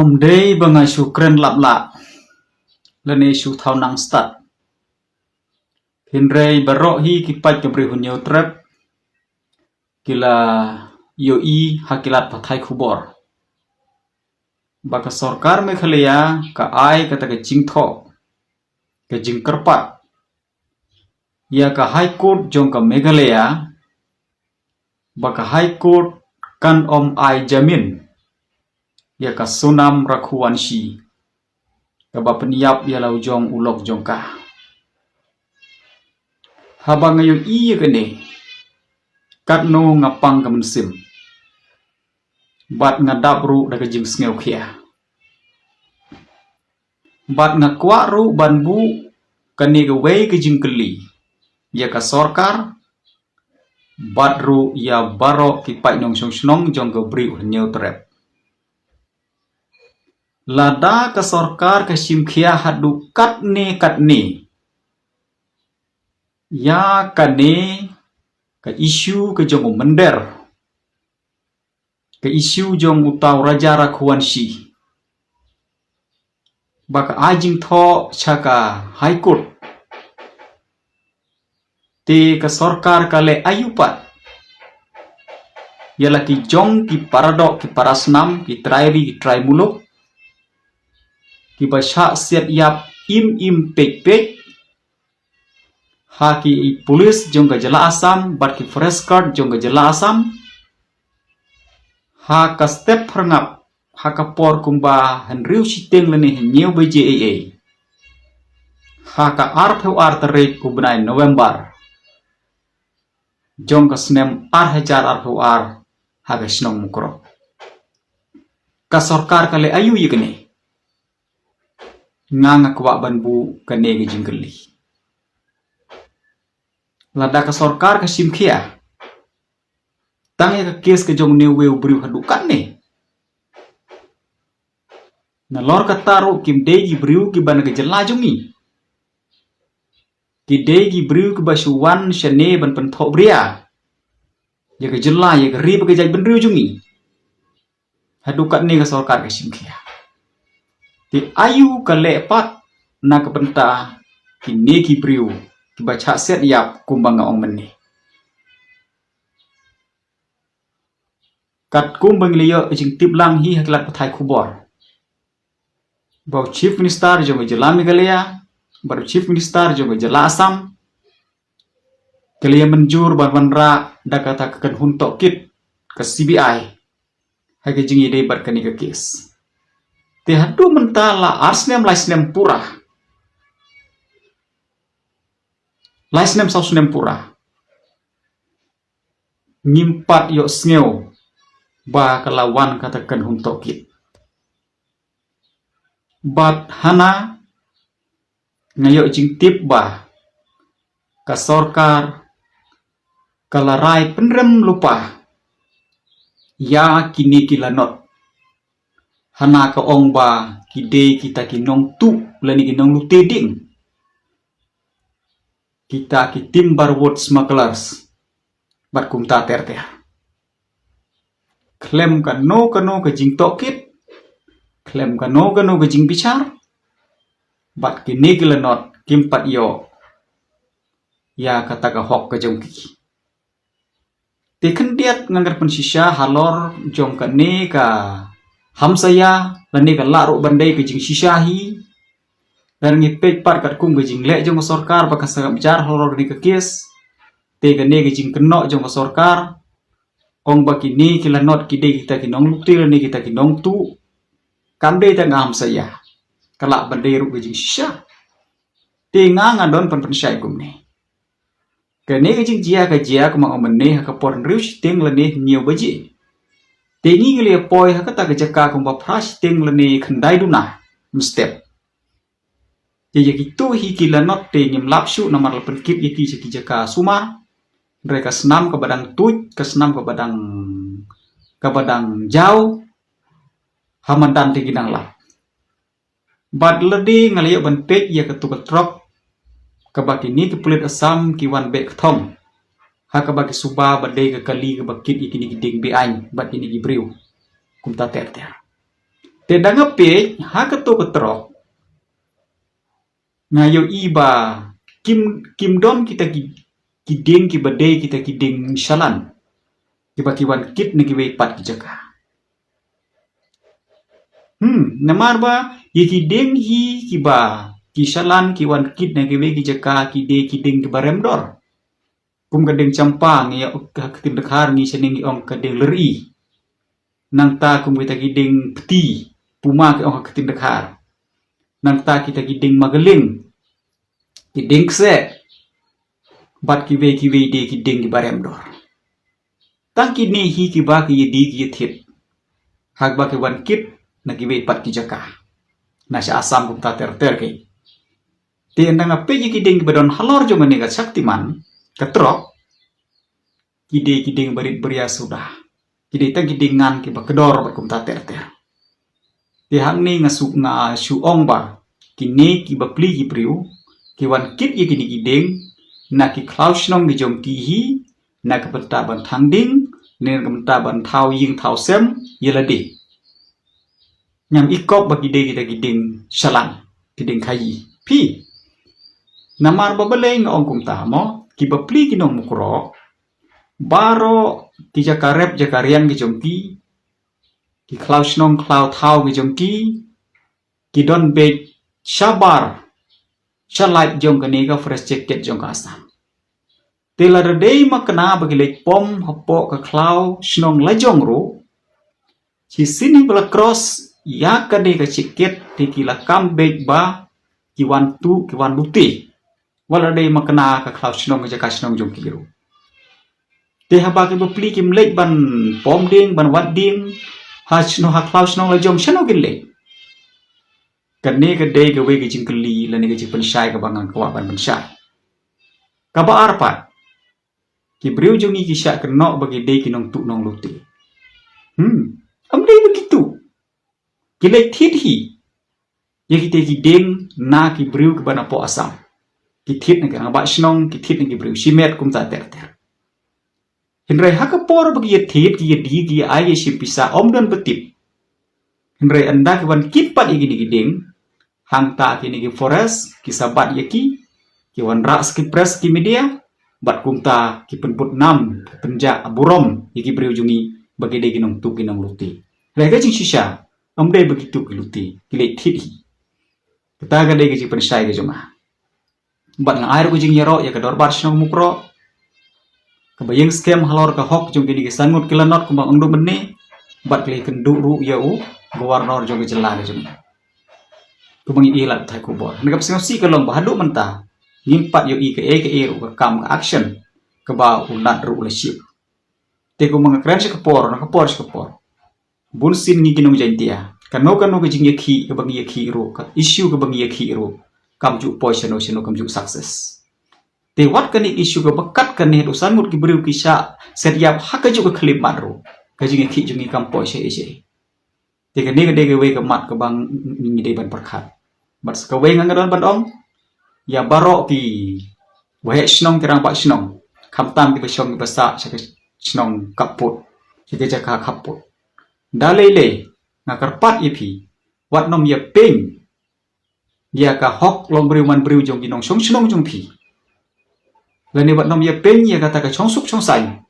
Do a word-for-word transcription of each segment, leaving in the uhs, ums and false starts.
Ym dei ba nga shu kren lap lah lane shu thaw nang stad. Hynrei baroh hi ki paid ka Bri u Hynñiewtrep ki la ïohi ha ki lad pathai khubor ba ka sorkar Meghalaya ka ai kata ka jingthoh, ka jingkyrpad ïa ka High Court jong ka Meghalaya ba ka High Court kan ym ai jamin ïa ka Sonam Raghuvanshi kaba pynïap ïa la u jong u lok jong ka. Haba nga ïohi ïa kane, katno nga pang ka mynsiem bad nga dap ruh da ka jingsngewkhia. Bad nga kwah ruh ban buh kane kawei ka jingkylli ïa ka sorkar bad ruh ïa baroh ki paid nongshong shnong jong ka Bri u Hynñiewtrep. Lada ka sorkar ka shim khia haduh katne katne ïa kane ka issue ka jong u mynder, ka issue jong uta u Raja Raghuvanshi, ba ka ai jingthoh sha ka High Court, te ka sorkar ka leh aïu pat ïa la ki jong ki paradoh ki parasnam, ki trai ri ki trai muluk, kiba shah siat ïap im im peit peit ha ki police jong ka jylla Assam bad ki forest guard jong ka jylla Assam ha ka step phyrngap ha ka por kumba hynriew shiteng lane hynñiew baje eiei ha ka arphew ar tarik u bnai November jong ka snem ar hajar arphew ar ha ka shnong Mukroh. Ka sorkar ka leh aïu ïa kane? Nga nga kwah ban buh kane ka jingkylli. Lada ka sorkar ka shim khia tang ïa ka kes ka jong une uwei u briew haduh katne, nalor kata ruh kim dei ki briew kiba na ka jylla jong ngi. Ki dei ki briew kiba shu wan shane ban pynthohbria ïa ka jylla, ïa ka ri bad ka jaitbynriew jong ngi. Haduh katne ka sorkar ka shim khia. Te aïu ka leh pat na ka bynta kine ki briew kiba shah siat ïap kumba nga ong mynne? Katkum ba ngi la ïoh ka jingtip lang hi ha ki lad pathai khubor ba u Chief Minister jong ka jylla Meghalaya bad u Chief Minister jong ka jylla Assam ki la ïa mynjur ban wanrah da kata ka kynhun tohkit ka C B I ha ka jingïadei bad kane ka kes. Te haduh mynta la ar snem lai snem pura, lai snem saw snem pura, ngim pat ïohsngew ba ka la wan kata ka kynhun tohkit. Bad hana nga ïoh jingtip ba ka sorkar ka la rai pynrem lypa ïa kine ki lanot. Hana ka ong ba ki dei kita ki nongtuh lane ki nonglute dieng, kita ki timber wood smugglers bad kumta ter ter. Khlem kano kano ka jingtohkit, khlem kano kano ka jingbishar, bad kine ki lanot kim pat ïoh ïa kata ka hok ka jong ki. Te khyndiat ngan kyrpad shisha halor jong kane ka hamsaïa lane ka lah ruh ban dei ka jingshisha hi. Lada ngi peit pat katkum ka jingleh jong ka sorkar ba kan sngap jar halor kane ka kes, te kane ka jingkynnoh jong ka sorkar ong ba kine ki lanot ki dei kita ki nonglute lane kita ki nongtuh, kam dei tang ka hamsaïa, ka lah ban dei ruh ka jingshisha. Te nga nga don ban pynshai kumne. Kane ka jingjia ka jia kumba nga ong mynne ha ka por hynriew shiteng lane hynñiew baje. Te ngi ngi la ïa poi ha kata ka jaka kumba phra shiteng lane khyndai duna mynstep. Te ïa kito hi ki lanot te ngim lap shuh namar la pynkit ïa ki sha ki jaka sumar. Hynrei ka snam kaba dang tuid, ka snam kaba dang, kaba dang jaw, ha madan te ki dang lap. Bad lade nga la ïoh ban peit ïa katu ka trok kaba kine ki pulit Assam ki wan beh kthong ha kaba ki suba ba dei ka kali kaba kit ïa kine ki dieng be-aiñ bad kine ki briew kumta ter ter. Te da nga peit ha kato ka trok, nga ïohi ba kim, kim don kita ki, ki dieng kiba dei kita ki dieng shalan, kiba ki wan kit na kiwei pat ki jaka. Hmm, namar ba ïa ki dieng hi kiba ki shalan ki wan kit na kiwei ki jaka ki dei ki dieng kiba rem dor. Kum ka dieng champa ngi ïa ka ktien Dkhar ngi shane ngi ong ka dieng lari. Nangta kum kita ki dieng pti, puma ki ong ka ktien Dkhar. Nangta kita ki dieng magaling, ki dieng kse, bad kiwei kiwei de ki dieng kiba rem dor. Tang kine hi kiba ki ïa di ki ïa thied, ha kaba ki wan kit na kiwei pat ki jaka, na sha Assam kumta ter ter ki. Te ynda nga peit ïa ki dieng kiba don halor jong kane ka Shaktiman, ka trok, ki dei ki dieng barit baria suda. Ki dei tang ki dieng ngan kiba kdor bad kumta ter ter. Te hangne nga shu, nga shu ong ba kine kiba pli ki briew ki wan kit ïa kine ki dieng na ki khlaw shnong ki jong ki hi, na ka bynta ban thang dieng, ne na ka bynta ban thaw ïing thaw sem ïa lade. Ngam ikop ba ki dei kita ki dieng shalan, ki dieng khaïi. Phi, namar ba balei nga ong kumta mo, kiba pli ki nong Mukroh, baroh ki jaka rep jaka riang ki jong ki, ki khlaw shnong khlaw thaw ki jong ki, ki don beit shabar sha lait jong kane ka forest jacket jong ka Assam. Te lada dei ma kane ba ki leit pom hapoh ka khlaw shnong lajong ruh, shisien hi ba la cross ïa kane ka jacket te ki la kam beit ba ki wan tuh, ki wan lute. Wat la dei ma kane ka khlaw shnong, ka jaka shnong jong ki ruh. Te haba kiba pli kim leit ban pom dieng, ban wad dieng ha shnong, ha khlaw shnong lajong, shano kin leit? Kane ka dei kawei ka jingkylli lane ka jingpynshai kaba nga kwah ban pynshai. Kaba ar pat, ki briew jong ngi ki shah kynnoh ba ki dei ki nongtuh nonglute. Hmm, ym dei ba ki tuh. Ki leit thied hi ïa kita ki dieng na ki briew kiba napoh Assam. Ki thied na ki rangbah shnong, ki thied na ki briew shimet kumta ter ter. Hynrei ha ka por ba ki ïa thied, ki ïa die, ki ïa ai ïa shim pisa, ym don ba tip. Hynrei ynda ki wan kit pat ïa kine ki dieng, hangta kine ki forest ki sa bat ïa ki, ki wanrah sha ki press, ki media, bad kumta ki pynbud nam, pynjah burom ïa ki briew jong ngi ba ki dei ki nongtuh ki nonglute. Hynrei ka jingshisha, ym dei ba ki tuh ki lute, ki leit thied hi. Kata ka dei ka jingpynshai ka jong nga. Bad nga ai ruh ka jingïaroh ïa ka Dorbar Shnong Mukroh, kaba ïeng skhem halor ka hok jong kine ki san ngut ki lanot kumba nga ong mynne, bad ka la ïakynduh ruh ïa u Governor jong ka jylla ka jong ngi, kumba ngi ïohi lad thai khubor. Hynrei kaba sngewsih ka long ba haduh mynta ngim pat ïohi kaei kaei ruh ka kam, ka action kaba u Nat ruh u la shim. Te kumba nga kren sha ka por na ka por sha ka por, bunsien ngi ki nong Jaintia, kano kano ka jingïakhih kaba ngi ïakhih ruh, ka issue kaba ngi ïakhih ruh, kam ju poi shano shano, kam ju success. Te wat kane issue kaba kat kane, haduh san ngut ki briew ki shah set ïap ha kajuh ka khyllipmat ruh, ka jingïakhih jong ngi kam poi shaei shaei. Te kane ka dei kawei ka mat kaba ngi dei ban pyrkhat. Bad sa kawei nga nga don ban ong ïa baroh ki waheh shnong, ki rangbah shnong, khamtam kiba shong kiba sah sha ka shnong khappud, sha ka jaka khappud, da lei lei nga kyrpad ïa phi, wat nym ïa pyn ïa ka hok long briew man briew jong ki nongshong shnong jong phi, lane wat nym ïa pyn ïa kata ka shongsuk shongsaiñ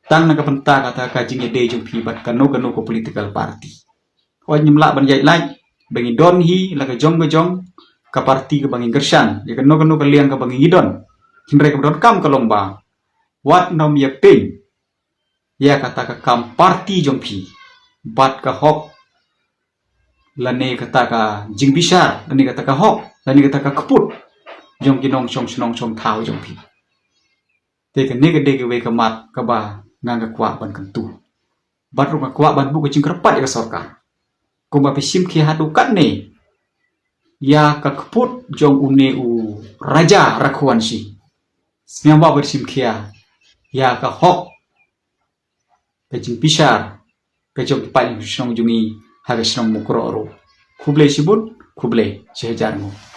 tang na ka bynta kata ka jingïadei jong phi bad kano kano ka political party. Hooid, ngim lah ban ïaid lait ba ngi don hi la ka jong ka jong ka party kaba ngi kyrshan, ïa kano kano ka liang kaba ngi don. Hynrei kaba donkam ka long ba wat nym ïa pyn ïa kata ka kam party jong phi bad ka hok, lane kata ka jingbishar, lane kata ka hok, lane kata ka kput jong ki nongshong shnong shong thaw jong phi. Te kane ka dei kawei ka mat kaba nga nga kwah ban kyntu. Bad ruh nga kwah ban buh ka jingkyrpad ïa ka sorkar, kumba phi shim khia haduh katne ïa ka kput jong une u Raja Raghuvanshi, sngewbha ban shim khia ïa ka hok, ka jingbishar ka jong ki paid shnong jong ngi ha ka shnong Mukroh ruh. Khublei shibun, khublei shihajar nguh.